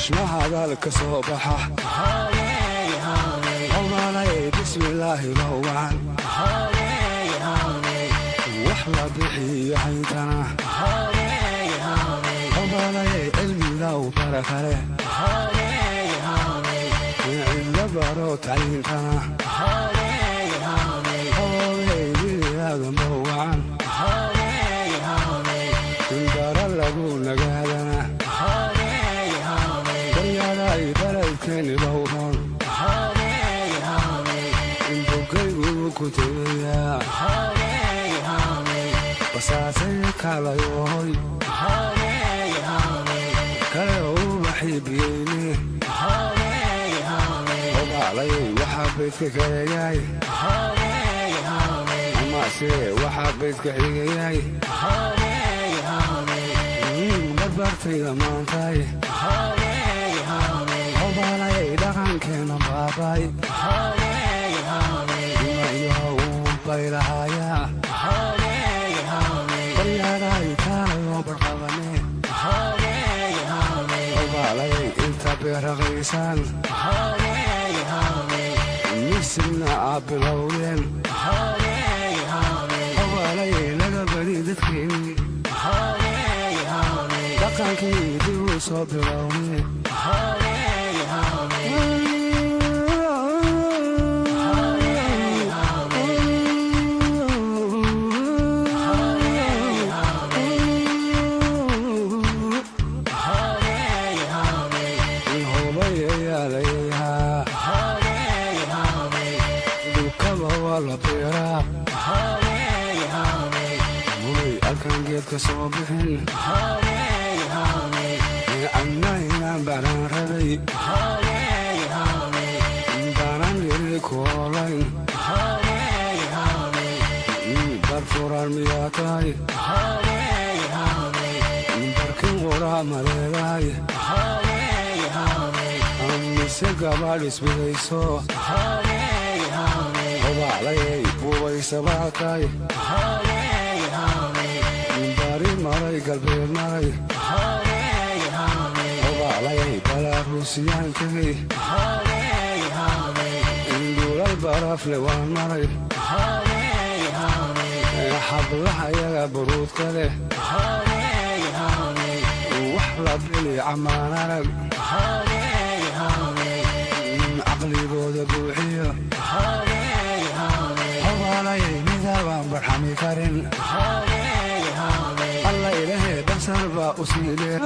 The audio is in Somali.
Bishmahadaal ka soo baxa. Hobaalayay, bismillaahi bawcan wax la bixiyo hayntana. Hobaalayay, cilmiga u barakale cidla baro tacliintana. Hoobey, biniaadan bawcan indara lagu nagaadana. Baryaadhay, baladkeeni bawron bogaygu ku tegayaa. Basaasay kalayooy kale ubaxibiyeyne. Hobaalayay, waxaa baydka kaleyahay amase waxaa baydka xigayahay barbartayda maantay. Hobaalayay, dhaqankeena baabay imayo uu baylahayaa. Baryaadhay, kaalayoo barqabane. Hobaalayay, inta beeraqaysaan misrina aa bilowdeen. Hobaalayay, laga badi dadkeeni dhaqankii dib u soo bilowne. Hobayayaalayahaa, dhulkaba waa la beeraa. Mubay alkan geedka soo bixin anna inaan baraan rabay baanan iri koolayn. Bar furaan miyaa tahay? Barkin quraa ma leedahay mise gabadh isbidayso? Hobaalayay, buubaysabaa tahay. Bari maray, galbeed maray. Hobaalayay, balaaruusiyaan tegey. Indhuulal barafle waan maray. Xablaha yaga baruudka leh wax la bili camaan arag caqligooda buuxiyo. Hobaalayay, midabaan barxami karin. Alla ilahee, basar baa u sii dheer.